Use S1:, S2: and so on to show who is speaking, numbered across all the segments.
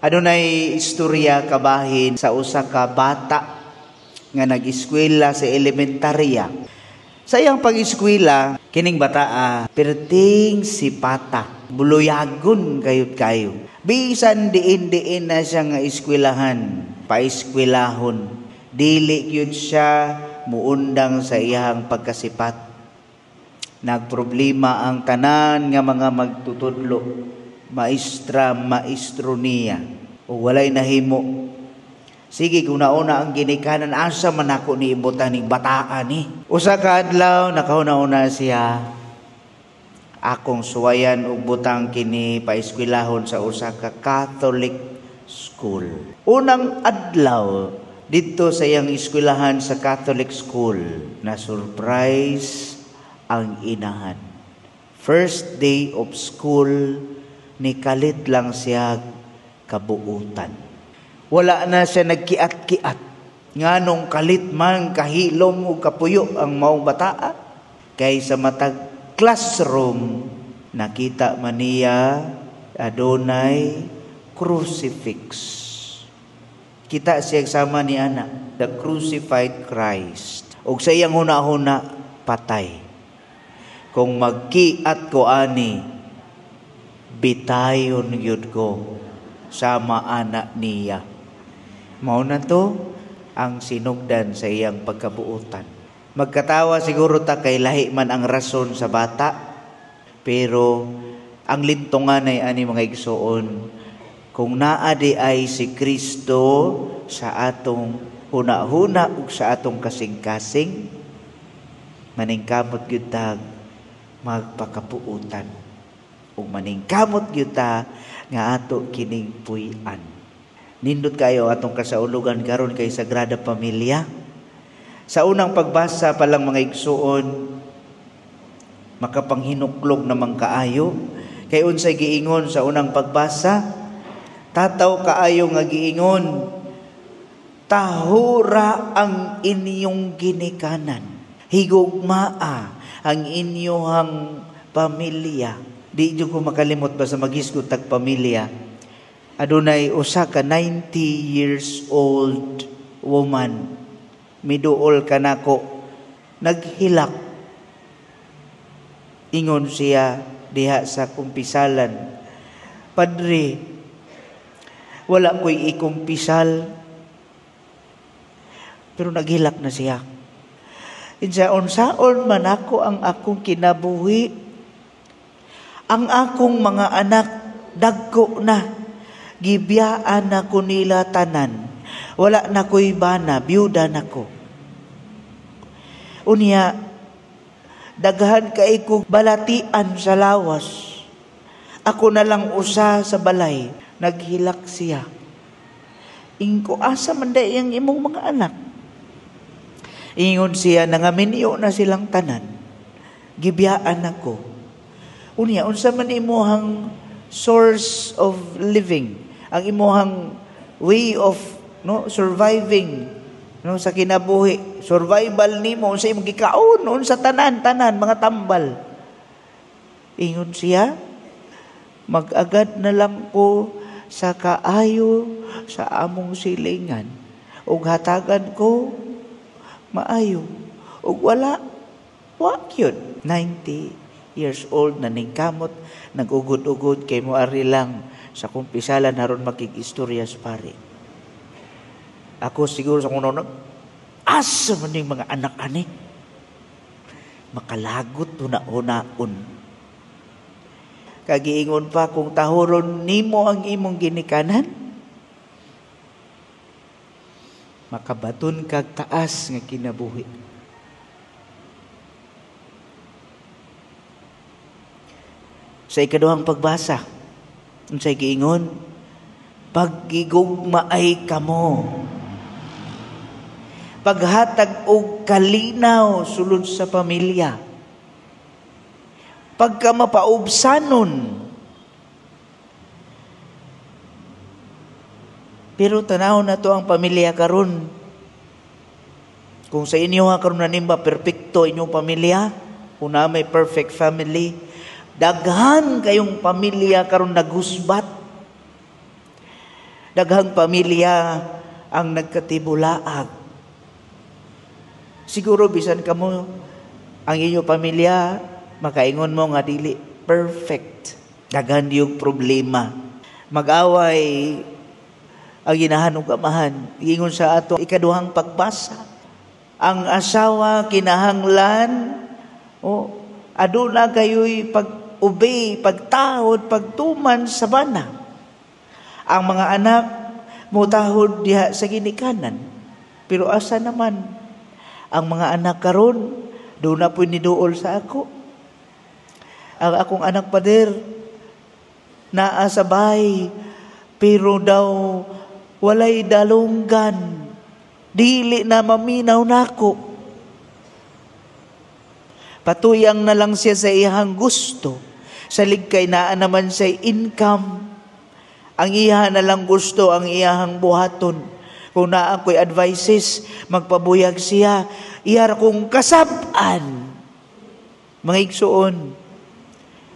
S1: Adunay istorya kabahin sa usa ka bata nga nag-eskwela sa elementarya. Sa iyang pag-eskwela, kining bataa perting sipata, buluyagon kayod kayo. Bisan diin-diin na siya nga eskwelahan, paeskwelahon, dili gyud siya muundang sa iyang pagkasipat. Nagproblema ang tanan nga mga magtutudlo, maestra, maestro niya, o walay nahimo. Sige, kung nauna ang ginikanan, asa man ako ni ibutan ning bataan ni. Usa ka adlaw, nakahuna-una siya, akong suwayan og butang kini paeskwelahon sa usa ka Catholic school. Unang adlaw didto sa iyang eskwelahan sa Catholic school, na surprise ang inahan. First day of school, nikalit lang siya kabuutan. Wala na siya nagkiat-kiat. Nganong kalit man kahilom o kapuyo ang maong bataa. Kay sa matag classroom, nakita man niya adunay crucifix. Kita siya sama ni ana, the crucified Christ. Og sa iyang huna-huna, patay. Kung magkiat ko ani, bitayon gyud ko sama ana niya. Mao na to ang sinugdan sa iyang pagkabuutan. Magkatawa siguro ta kay lahi man ang rason sa bata, pero ang lintungan ay ani mga igsoon, kung naa di ay si Kristo sa atong huna-huna ug sa atong kasing-kasing, maningkamot gyud ta magpakapuutan. Ug maningkamot gyud ta nga ato kining puy-an. Nindot kayo atong kasaulugan karon kay Sagrada Familia. Sa unang pagbasa pa lang mga igsuon, makapanghinuklog namang kaayo. Kay unsay giingon sa unang pagbasa? Tataw kaayo nga giingon, tahura ang inyong ginikanan, higugmaa ang inyong pamilya. Di jud ko makalimot ba sa magisgot tag pamilya. Adunay usa ka 90 years old woman, miduol kanako, naghilak. Ingon siya diha sa kumpisalan, "Padre, wala ko'y ikumpisal." Pero naghilak na siya. Insa unsaon man ako ang akong kinabuhi, ang akong mga anak dagko na, gibiyaan ako nila tanan, wala na ko'y bana, biyuda na ko. Unya, daghan kay ko balatian sa lawas. Ako na lang usa sa balay. Naghilak siya. Ingko, asa man day ang imong mga anak? Ingon siya, nangaminyo na silang tanan. Gibiyaan ako. Unya, unsa man imuhang source of living, ang imuhang way of no surviving no sa kinabuhi, survival nimo, unsa imong gikaon, unsa tanan tanan mga tambal. Ingon siya, mag-agad na lang ko sa kaayo sa among silingan, ug hatagan ko maayo, ug wala wa gyud. 90 years old na ningkamot, nagugod-ugod kay moari lang sa kumpisalan aron makig-istorya sa pare. Ako siguro sa kuno, asa man ning mga anak ani? Makalagot huna-hunaon. Kagiingon pa, kung tahuron nimo ang imong ginikanan, makabaton kag taas nga kinabuhi. Sa ikaduhang pagbasa, unsay giingon? Paggigugmaay kamo. Paghatag og kalinaw sulod sa pamilya. Pagka mapaubsanon. Pero tanaw na to ang pamilya karon. Kung sa inyo ha karon nanimba perpekto inyong pamilya, kung na may perfect family, daghan kayong pamilya karon nagusbat. Daghang pamilya ang nagkatibulaag. Siguro bisan kamo ang inyo pamilya, makaingon mo nga dili perfect. Daghan yung problema. Mag-away ang ginahan ug amahan. Ingon sa ato ikaduhang pagbasa. Ang asawa kinahanglan o aduna kayo'y pag-obey, pagtahod, pagtuman sa bana. Ang mga anak mutahod diha sa ginikanan. Pero asa naman ang mga anak karon, doon na po niduol sa ako. Ang akong anak, pader, naa sa bahay, pero daw walay dalunggan, dili na maminaw nako. Patuyang na lang siya sa iyang gusto. Salig kay naa naman sa income. Ang iya na lang gusto, ang iyahang buhaton. Kung naa ko'y advices, magpabuyag siya. Iya ra kong kasab-an. Mga igsuon,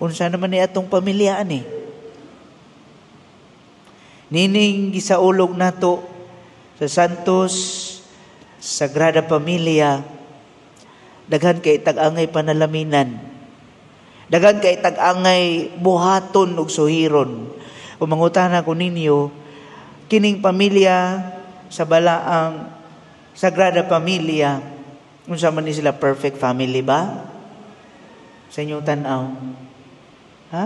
S1: unsa naman ni atong pamilyaan eh. Nining gisaulog nato sa Santos Sagrada Familia, daghan kay tag-angay panalaminan. Daghan kay tag-angay buhaton ug suhiron. Kung mangutana ko ninyo, kining pamilya sa balaang Sagrada Familia, unsa man ni sila, perfect family ba? Sa inyong tan-aw? Ha?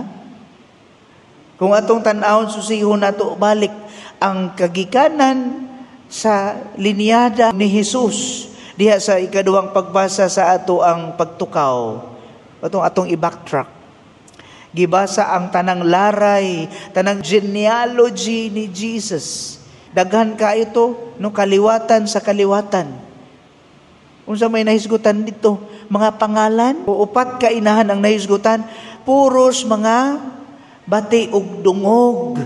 S1: Kung atong tan-awon, susihon nato balik ang kagikanan sa linyada ni Jesus diha sa ikaduhang pagbasa sa ato ang pagtukaw, atong atong i-backtrack. Gibasa ang tanang laray, tanang genealogy ni Jesus. Daghan ka ito, no, kaliwatan sa kaliwatan. Unsa may nahisgutan dito? Mga pangalan, o upat ka inahan ang nahisgutan, puros mga bati ug dungog.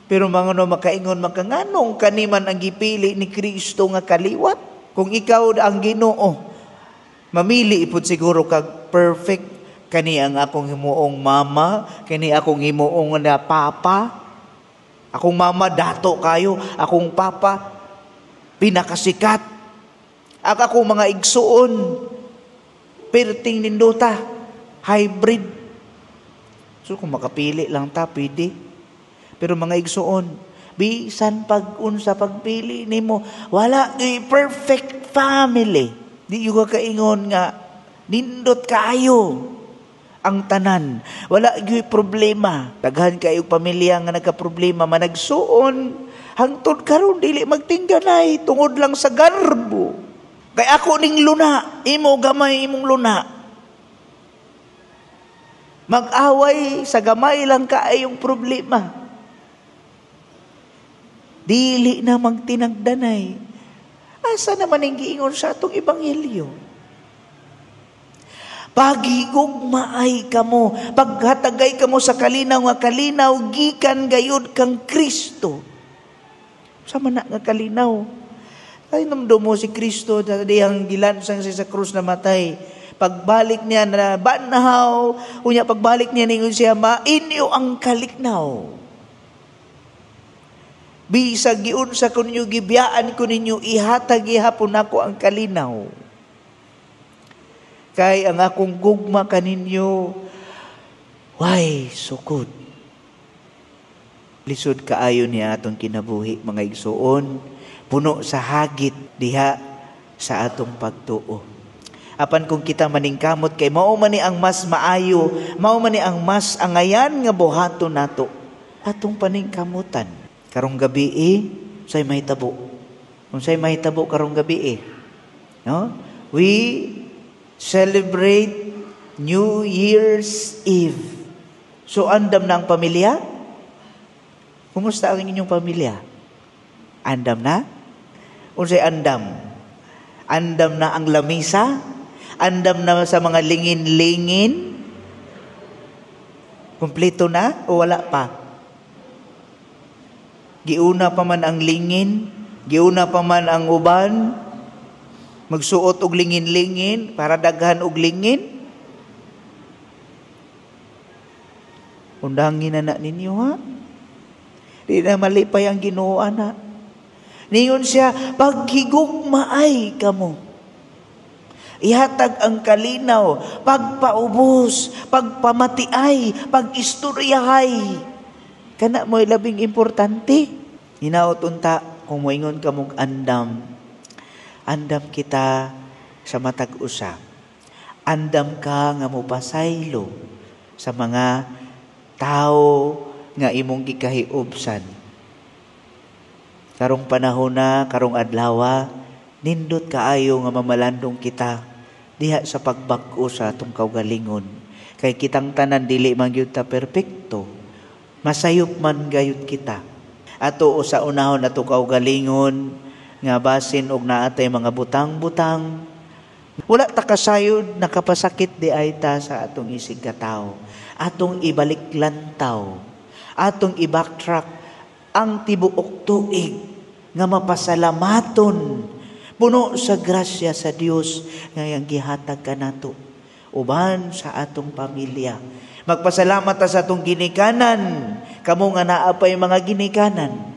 S1: Pero mga no makaingon makanganong kaniman ang gipili ni Kristo nga kaliwat? Kung ikaw ang Ginoo, mamili ipod siguro kag perfect kani ang akong himuong mama, kani akong himuong na papa. Akong mama dato kayo, akong papa pinakasikat. Ang akong mga igsuon perting nindota, hybrid. So kung makapili lang ta, pwede. Pero mga igsuon, bisan pag-unsa pagpili nimo, wala gyud perfect family. Di yung kaingon nga nindot kaayo ang tanan. Wala gyud problema. Daghan kayo pamilya nga nagka-problema, managsuon hangtod karon dili magtingganay tungod lang sa garbo. Kay ako ning luna, imo gamay imong luna. Mag-away sa gamay lang kaayong problema. Dili na magtinagdanay. Asa naman ang giingon sa atong ebanghelyo? Paghigugmaay kamo, paghatagay kamo sa kalinaw nga kalinaw gikan gayud kang Kristo. Sama na nga kalinaw? Ay namdumo si Kristo diyang gilansang siya sa krus na matay. Pagbalik niya na banhaw, unya pagbalik niya ningon siya, mainyo ang kaliknaw. Bisag giunsa ko ninyo, gibiyaan ko ninyo, ihatag gihapon nako ang kalinaw. Kay ang akong gugma kaninyo, way sukod. Lisod kaayo niya atong kinabuhi, mga igsuon, puno sa hagit diha sa atong pagtuo. Apan kung kita maningkamot kay mao man ni ang mas maayo, mao man ni ang mas angayan nga buhaton nato, atong paningkamutan. Karong gabi say mahitabo. Unsay mahitabo karong gabi No? We celebrate New Year's Eve. So andam na ang pamilya? Kumusta ang inyong pamilya? Andam na? Unsay andam? Andam na ang lamisa? Andam na sa mga lingin-lingin? Kumpleto na o wala pa? Giuna pa man ang lingin, giuna pa man ang uban, magsuot og lingin-lingin para daghan og lingin. Undangin na na ninyo ha. Di na malipay ang Ginoo ana. Ningon siya, paghigugmaay kamo. Ihatag ang kalinaw, pagpaubos, pagpamatiay, pagistoryahay. Kana mo'y labing importante. Hinaot unta kung moingon ka mong andam. Andam kita sa matag usa. Andam ka nga mopasaylo sa mga tao nga imong gikahiubsan. Karong panahon na, karong adlaw, nindot kaayo nga mamalandong kita diha sa pagbag-o sa atong kaugalingon. Kay kitang tanan dili man gyud ta perpekto. Masayop man gayud kita. Ato sa unahon ato kaugalingon nga basin og naatay mga butang-butang. Wala ta kasayod, nakapasakit di ay ta sa atong isig katawo. Atong ibalik lantaw, atong i-backtrack ang tibuok tuig nga mapasalamaton puno sa grasya sa Dios nga iyang gihatag kanato uban sa atong pamilya. Magpasalamat ta sa atong ginikanan, kamo nga naa pay mga ginikanan.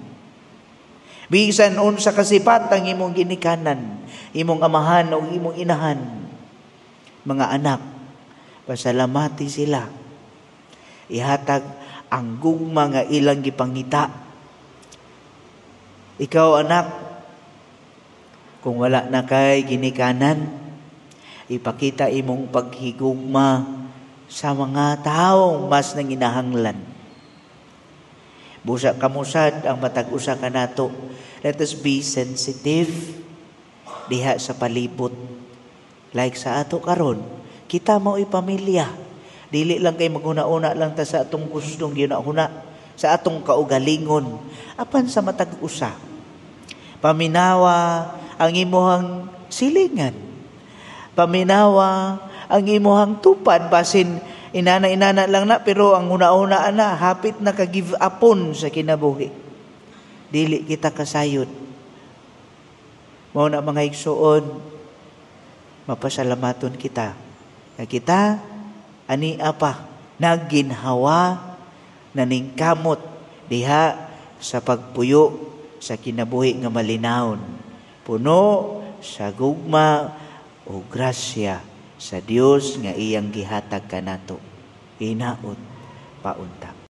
S1: Bisan unsa kasipat ang imong ginikanan, imong amahan o imong inahan, mga anak, pasalamati sila. Ihatag ang gugma nga ilang gipangita. Ikaw anak, kung wala na kay ginikanan, ipakita imong paghigugma sa mga taong mas nanginahanglan. Busa kamusad ang matag usa kanato. Let us be sensitive diha sa palibot. Like sa ato karon, kita mao'y pamilya. Dili lang kay maghuna-una lang ta sa atong gustong ginahuna, sa atong kaugalingon, apan sa matag usa. Paminawa ang imuhang silingan. Paminawa ang imuhang tupad, basin inana-inana lang na, pero ang una-una na hapit na ka give upon sa kinabuhi. Dili kita kasayod. Mao na, mga igsuon, mapasalamaton kita. Nga kita ani apa nagginhawa, naningkamot diha sa pagpuyo sa kinabuhi nga malinawon, puno sa gugma o grasya sa Dios nga iyang gihatag kanato. Hinaot paunta.